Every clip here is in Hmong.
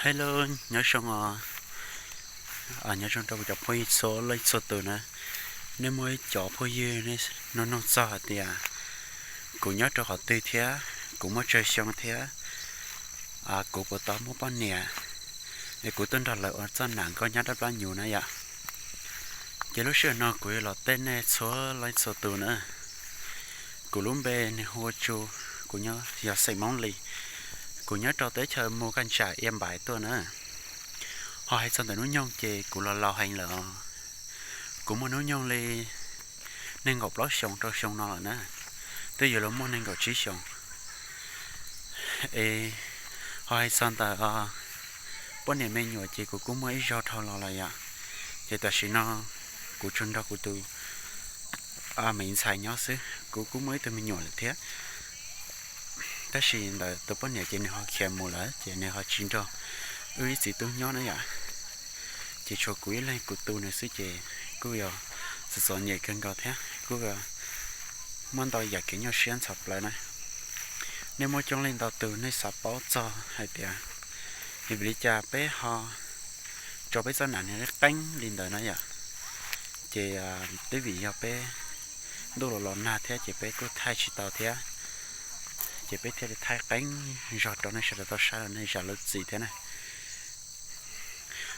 Hello, nyob zoo os. Nyob zoo rau kuv cov phooj ywg txhua leej txhua tus na. Nej muaj ib cov phooj ywg nej nug nug txog hais tias kuv nyob rau qhov twg thiab kuv muaj tsawg xyoo thiab kuv puas tau muaj poj niam, es kuv tuaj nrog lawv ua txoj nam nkauj nyab dab plab nyuv na yom. Ces lub sij hawm no kuv yuav los teb nej txhua leej txhua tus na. Kuv lub npe nws hu ua Tsu, kuv nyob yog xeem Hmoob Lis, kuv nyob rau teb chaws Mus Kaj Ntsam Ia Npais tuaj na. Ho hais txog ntawm hnub nyoog ces kuv los laus heev lawm os. Kuv muaj hnub nyoog li nees nkaum plaub xyoos rau xyoo no lawm na, twb yuav luag muaj nees nkaum tsib xyoos. Es ho hais txog ntawm poj niam me nyuam ces kuv kuj muaj ib zaug dhau los lawm yom. Ces tam sim no kuv tsuas nrog kuv tus me ntxhais nyob xwb, kuv kuj muaj ib tug me nyuam lawm thiab. Tab sis ntawm tus poj niam ces nws ho khiav mus lawm ces nws ho tsis nrog wb ib txiv tub nyob na yom. Ces tshuav kuv ib leeg kuv tu nws xwb ces kuj yog txom txom nyem kawg nkaus thiab kuj muaj ntau yam kev nyuaj siab ntxhov plawv na. Nej muaj coob leej ntau tus nej xav paub txog hais tias vim li cas peb ho tso peb txoj nam nws qeeb li ntawd na yom. Ces twb vim yog peb ntuj los los nag thiab ces peb kuj thaij tsis tau thiab, ces peb thiaj li thaij qeeb zog rau nej sawv daws tau saib los nej zam lub txim thiab na.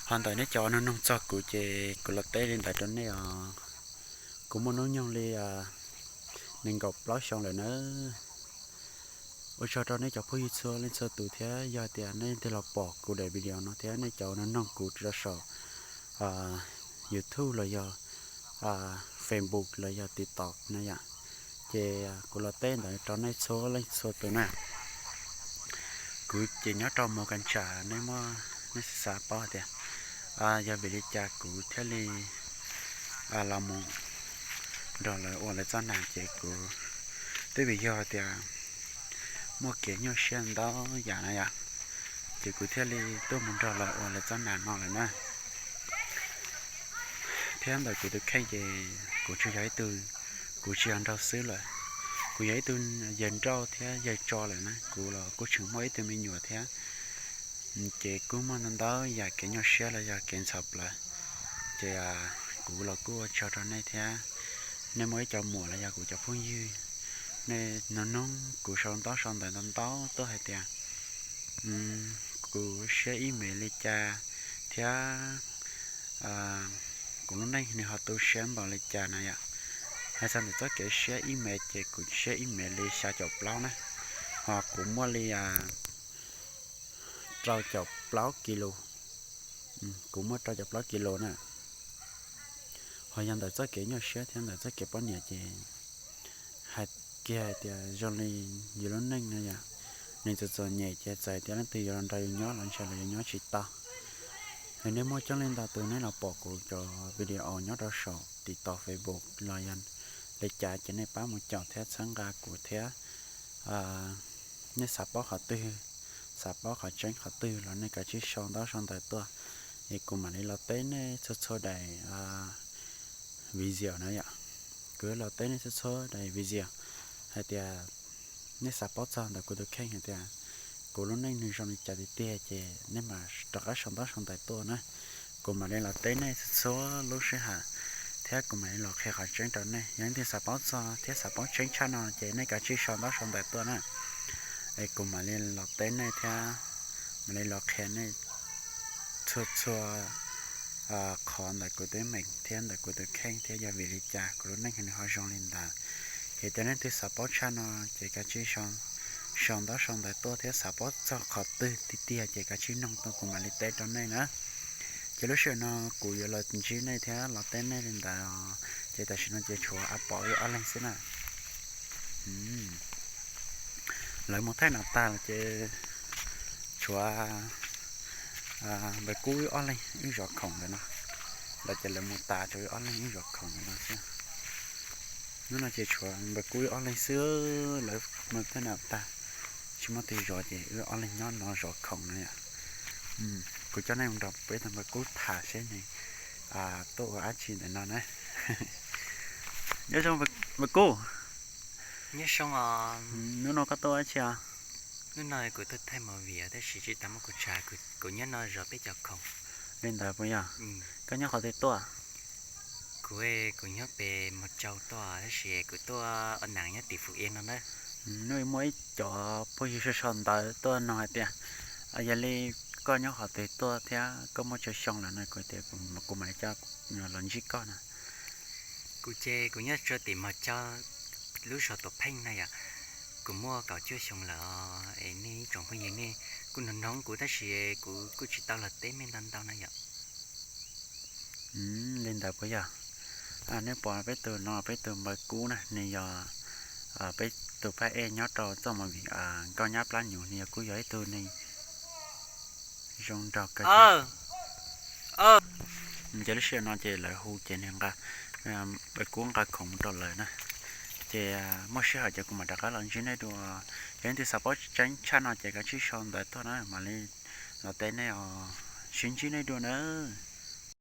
Ho ntawm nej cov nug nug txog kuv ces kuv los teb li ntawd rau nej os. Kuv muaj hnub nyoog li nees nkaum plaub xyoo lawm nawb. Ua tsaug rau nej cov phooj ywg txhua leej txhua tus thiab yog tias nej leej twg los pom kuv daim video no thiab nej cov nug nug kuv rau saum YouTube los yog Facebook los yog TikTok na yom. Ces kuv los teb ntawd rau nej txhua leej txhua tus na. Kuv ces nyob rau Mus Kas Tsam, nej muaj, nej xav paub tias yog vim li cas kuv thiaj li los mus nrog lawv ua lawv txoj nam ces kuv twb vim yog tias muaj kev nyuaj siab ntau yam na yom, ces kuv thiaj li tuaj mus nrog lawv ua lawv txoj nam no lawm na. Thiab ntawm kuv tus kheej ces kuv tsis yog ib tug, kuv tsis yog nraug xwb lawm, kuv yog ib tug yawg nrauj thiab yawg tso lawm na, kuv los kuj tseem muaj ib tug me nyuam thiab. Ces kuj muaj ntau ntau yam kev nyuaj siab los yog kev ntxhov plawv. Ces kuv los kuj ua tsaug rau nej thiab, nej muaj ib co muam los yog kuv cov phooj ywg, nej nug nug kuv sau ntaub sau ntawv ntau ntau tuaj hais tias kuv siab ib me li cas thiab kuv lub neej nws ho tu siab npaum li cas na yom. Hais txog ntawm txoj kev siab ib me ces kuv siab ib me li xya caum plaub na, ho kuv muaj li rau caum plaub kis lus, kuv muaj rau caum plaub kis lus na. Ho yog ntawm txoj kev nyuaj siab thiab ntawm txoj kev poj niam ces hais kiag hais tias zoo li yus lub neej no yom, nws txom txom nyem ces txawm tias leej twg yuav los nrog yus nyob los ntshe los yus nyob tsis tau. Yog nej muaj coob leej ntau tus nej los pom kuv cov video nyob rau saum TikTok, Facebook los yog li cas ces nej pab mus caum thiab txhawb nqa kuv thiab. Nej xav paub qhov twg, xav paub qhov tseeb qhov twg los nej kav tsij sau ntaub sau ntawv tuaj, es kuv mam li los teb nej txhua txhua daim video na yom. Kuv los teb nej txhua txhua daim video hais tias nej xav paub txog ntawm kuv tus kheej hais tias kuv lub neej nws zoo li cas tiag tiag ces nej mam rov qab sau ntaub sau ntawv tuaj na. Kuv mam li los teb nej txhua txhua lub sij hawm, thiab kuv mam li los qhia qhov tseeb rau nej. Yog leej twg xav paub txog thiab xav paub tseeb tshaj no ces nej kav tsij sau ntaub sau ntawv tuaj na. Es kuv mam li los teb nej thiab mam li los qhia nej txhua txhua qhov ntawm kuv teeb meem thiab ntawm kuv tus kheej thiab yog vim li cas kuv lub neej nws ho zoo li ntawd. Ces cov neeg twg xav paub tshaj no ces kav tsij sau ntaub sau ntawv tuaj thiab xav paub txog qhov twg tiag tiag ces kav tsij noog tuaj kuv mam li teb rau nej na. Ces lub sij hawm no kuv yuav los ntsib nej thiab los teb nej li ntawd, ces tam sim no ces tshuav a pom wb ob leeg xwb na. Lawv mus thaij nas tag lawm ces tshuav npawg Kub wb ob leeg wb zov khoom ntawm no. Lawv ces lawv mus tas tshuav wb ob leeg wb zov khoom ntawm no xwb. Hnub no ces tshuav npawg Kub wb ob leeg xwb, lawv mus thaij nas tag tsis muaj twg zov ces wb ob leeg nyob no zov khoom no yom. Kuv coj nej mus nrog peb tug npawg Kub tham seb nws tuaj ua dab tsi ntawm no na. Nyob zoo npawg Kub. Hnub no koj tuaj ua dab tsi os? Hnub no kuv tuaj thaij movie tab sis tsis tau muab kuv tsa, kuv nyob no zov peb cov khoom. Li ntawd puas yog? Koj nyob qhov twg tuaj? Kuv, kuv nyob pem Mos Cau tuaj tab sis kuv tuaj ua nam nyob tim Fuv Iab no na. Hnub muaj ib cov phooj ywg sau sau ntawv tuaj nug hais tias, yog li koj nyob qhov twg tuaj thiab koj muaj tsawg xyoo lawm no, kuv tias kuv mam li coj los ntsib koj na. Kuv ces kuv nyob rau tim Mos Cau lub zos Tuam Pheej na yom. Kuv muaj kaum cuaj xyoo lawm os. Es nej ib tsoom phooj ywg nej kuj noog noog kuv tab sis kuv kuj tsis tau los teb nej ntau ntau na yom. Li ntawd puas yog? Nej pom peb tus no, peb tus npawg Kub na, nws yog peb tus phab ej nyob rau txoj movie Nkauj Nyab Plab Nyuv, nws yog kuj yog ib tug neeg zoo nraug kawg. Ces lub sij hawm no ces lawv hu ces nws nqa, npawg Kub nqa khoom mus rau lawv na. Ces muaj sij hawm ces kuv mam rov qab los ntsib nej dua. Yog leej twg xav paub tseeb tshaj no ces kav tsij sau ntawv tuaj na mam li los teb nej os. Sib ntsib nej dua nawb.